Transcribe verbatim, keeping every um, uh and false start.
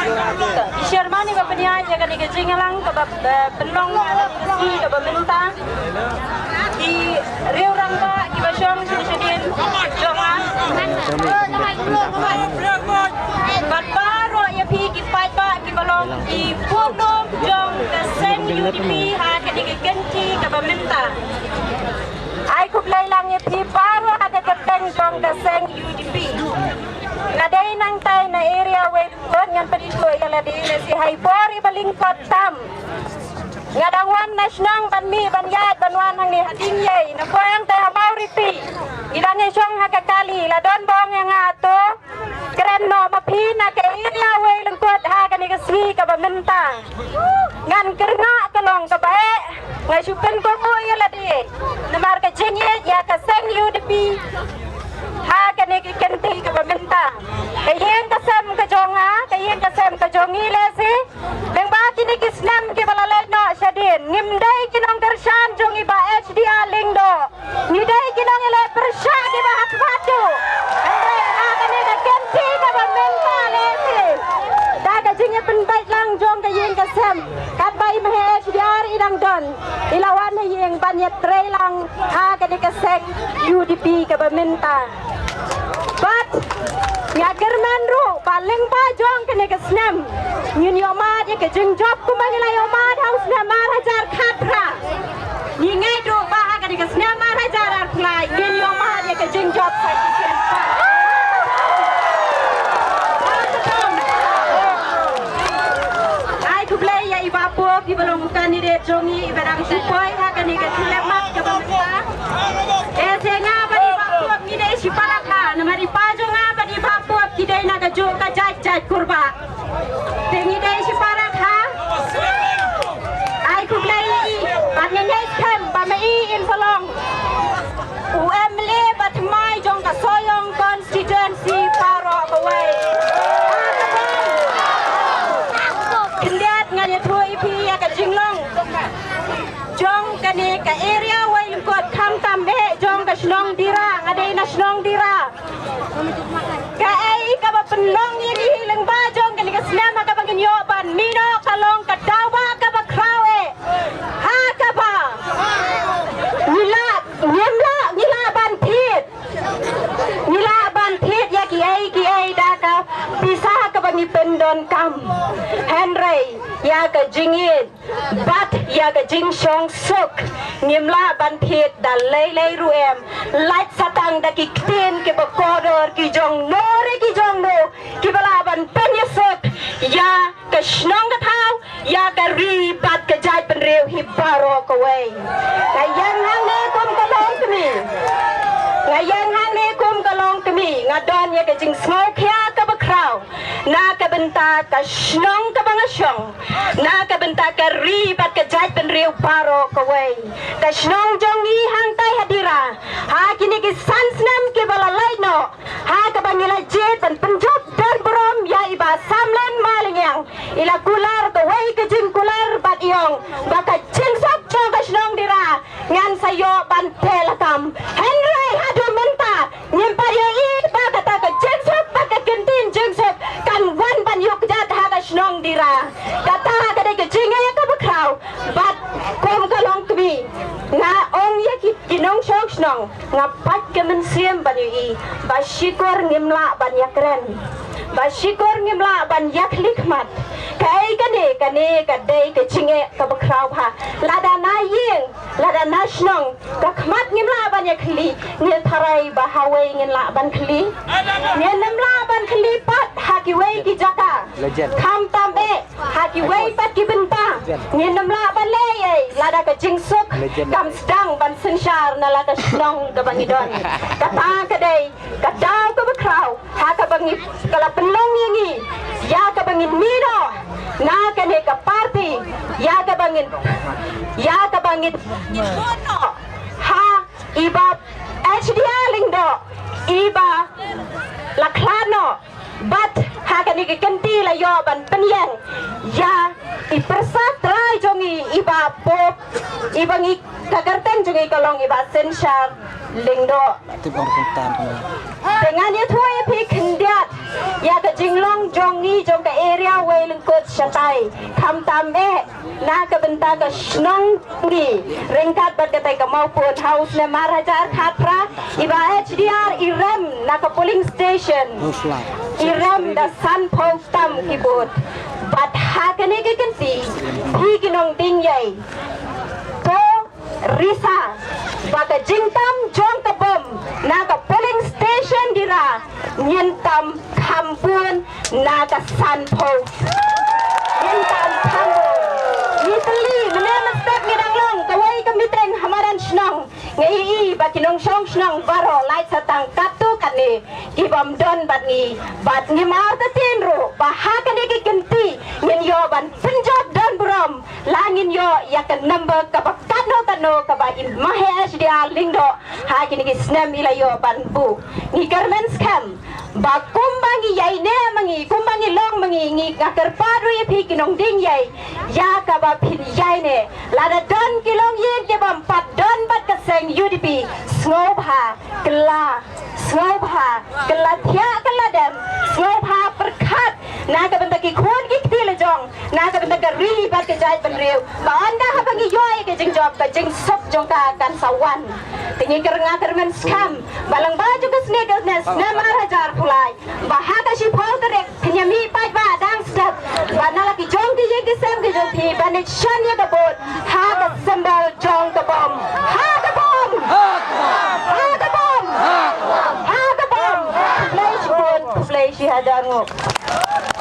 Ki chairman iba pynïaid ïa kane ka jingïalang kaba, eh, pynlong ïa kane ka sngi kaba mynta. Ki riew rangbah kiba shong shadien jong nga. Bad baroh ïa phi ki paidbah kiba long ki pynlong jong ka seng U D P ha kane ka kynti kaba mynta. Ai khublei lang ïa phi baroh ha ka kyrteng jong ka seng U D P. Nga dei nangtai na area Wei Kot ngan pynithuh ïa lade lehse ha i por iba lyngkot tam. Nga dang wan na shnong ban mih ban ïaid ban wan hangne ha Dingiei, na poi hangtai ha Mawripi. Ngi dang ïa shong ha ka kali, la don ba ong ïa nga to kren noh ma phi na ka area Wei Lyngkot ha kane ka sngi kaba mynta. Ngan kyrngah ka long kaba eh, nga shu pynkohnguh ïa lade namar ka jingïeit ïa ka seng U D P ha kane ka kynti kaba mynta. Ka ïing ka sem ka jong nga, ka ïing ka sem ka jong ngi lehse. Lyngba kine ki snem kiba la leit noh shadien, ngim dei ki nongkyrshan jong i Bah H D R Lyngdoh. Ngi dei ki nongïaleh pyrshah kiba ha khmat ruh. Hynrei ha kane ka kynti kaba mynta lehse, da ka jingïapynbeit lang jong ka ïing ka sem, katba i Mahe H D R i dang don, i la wan ha ïing ban ïatrei lang ha kane ka seng U D P kaba mynta. Bad nga kyrmen ruh ba lyngba jong kane ka snem ngin ïohmad ïa ka jingjop kumba ngi la ïohmad ha u snem ar hajar khatphra. Ngi ngeit ruh ba ha kane ka snem ar hajar arphew lai ngin ïohmad ïa ka jingjop sa shisien pat. Ai khublei ïa i Bah Pope iba long u candidate jong ngi iba dang shu poi ha kane ka jingïalang kaba mynta. Eh, shisha nga bad i Bah Pope ngi dei shi palat ha, namar i pa jong nga bad i Bah Pope ki dei na kajuh ka jait jait kurbah. Te ngi dei shi palat ha. Ai khublei ïa i, bad nga ngeit skhem ba ma i in sa long u M L A ba thymmai jong ka Sohiong constituency baroh kawei. Khyndiat ngan ïathuh ïa phi ïa ka jinglong jong kane ka area Wei Lyngkot, khamtam eh jong ka shnong Dira, nga dei na shnong Dira. Kaei kaba pynlong ïa ngi lyngba jong kane ka snem ha kaba ngin ïoh ban mih noh ka long ka daw ba kaba khraw eh. Ha kaba ngi lah, ngim lah, ngi lah ban thied. Ngi lah ban thied ïa kiei kiei da ka pisa kaba ngi pyndonkam. Hynrei ïa ka jingïeit bad ïa ka jingshongsuk ngim lah ban thied da lei lei ruh em. Lait satang da ki ktien kiba kordor ki jong no re ki jong no kiba lah ban pynïasuk ïa ka shnong ka thaw, ïa ka ri bad ka jaitbynriew hi baroh kawei. Nga ïeng hangne kum ka longkmie. Nga ïeng hangne kum ka longkmie. Nga don ïa ka jingsngewkhia kaba khraw na ka bynta ka shnong kaba nga shong, na ka bynta ka ri bad ka jaitbynriew baroh kawei. Ka shnong jong ngi hangtai ha Dira, ha kine ki san snem kiba la leit noh, ha kaba ngi la jied ban pynjop don burom ïa i Bah Samlin Malingiang, i la kular kawei ka jingkular bad i ong ba ka jingsuk jong ka shnong Dira ngan sa ïoh ban teh lakam. Hynrei haduh mynta ngim pat ïohi ba kata ka jingsuk bad ka kyntien jingsuk kan wan ban ïuh kjat ha ka shnong Dira. Kata ka dei ka jingeh kaba khraw. Bad kum ka longkmie, nga ong ïa ki, ki nongshong shnong, nga pait ka mynsiem ban ïohi ba shikor ngim lah ban ïakren, ba shikor ngim lah ban ïakhlieh khmat. Kaei kane? Kane ka dei ka jingeh kaba khraw bha. Lada na ïing, lada na shnong, ka khmat ngim lah ban ïakhlieh, ngin tharai ba hawei ngin lah ban khlieh? Ngin nym lah ban khlieh pat ha kiwei ki jaka. Khamtam eh ha kiwei pat ki bynta. Ngin nym lah ban leh ei ei lada ka jingsuk kam sdang ban synshar na la ka shnong kaba ngi don. Kata ka dei ka daw kaba khraw ha kaba ngi, ka la pynlong ïa ngi ïa kaba ngin mih noh na kane ka party, ïa kaba ngin, ïa kaba ngin, ngin vote noh ha i Bah H D R Lyngdoh, iba la khlad noh. Bad ha kane ka kynti la ïoh ban pynïeng ïa i pyrsa trai jong ngi, i Bah Pope, iba ngi, ka kyrteng jong ngi ka long i Bah Synshar Lyngdoh. Te ngan ïathuh ïa phi khyndiat ïa ka jinglong jong ngi jong ka area Wei kut shatai, khamtam eh na ka bynta ka shnong ngi, ryngkat bad katei ka Mawpun ha u snem ar hajar khatphra, i Bah H D R i rem na ka polling station, i rem da sanphew tam ki vote. Bad ha kane ka kynti, phi ki nongding ïai, to risa ba ka jingtam jong ka bom na ka polling station Dira, ngin tam kham bun na ka sanphew. Ngin tam kham bun. Ngi tylli, mynne mynstep ngi dang long kawei ka meeting ha madan shnong. Nga ïohi ba ki nongshong shnong baroh, lait sa tang katto katne, ki bym don bad ngi. Bad ngim artatien ruh ba ha kane ka kynti ngin ïoh ban pynjop don burom, la ngin ïoh ïa ka number kaba katno katno kaba i Bah H D R Lyngdoh ha kine ki snem i la ïoh ban buh. Ngi kyrmen skhem ba kumba ngi ïaineh ma ngi, kumba ngi long ma ngi, ngi, nga kyrpad ruh ïa phi ki nongding ïai, ïa kaba phin ïaineh. Lada don ki longïing ki bym pat don bad ka seng U D P, sngewbha kylla, sngewbha kylla thiah kylla dem, sngewbha pyrkhat na ka bynta ki khun ki kti la jong, na ka bynta ka ri bad ka jaitbynriew. Ba ynda haba ngi ïoh ïa ka jingjop, ka jingsuk jong ka kan sa wan. Te ngi kyrnga kyrmen skhem ba lyngba jong ka snem, ka snem, snem ar hajar arphew lai, ba ha ka shiphew tarik phin ïa mih paidbah dang step, ba na la ki jong ki ïing ki sem ki jong phi ban ïa shan ïa ka vote ha ka symbol jong ka bom. Ha ka bom! Ha ka bom! Ha ka bom! Khublei shibun, khublei shihajar nguh.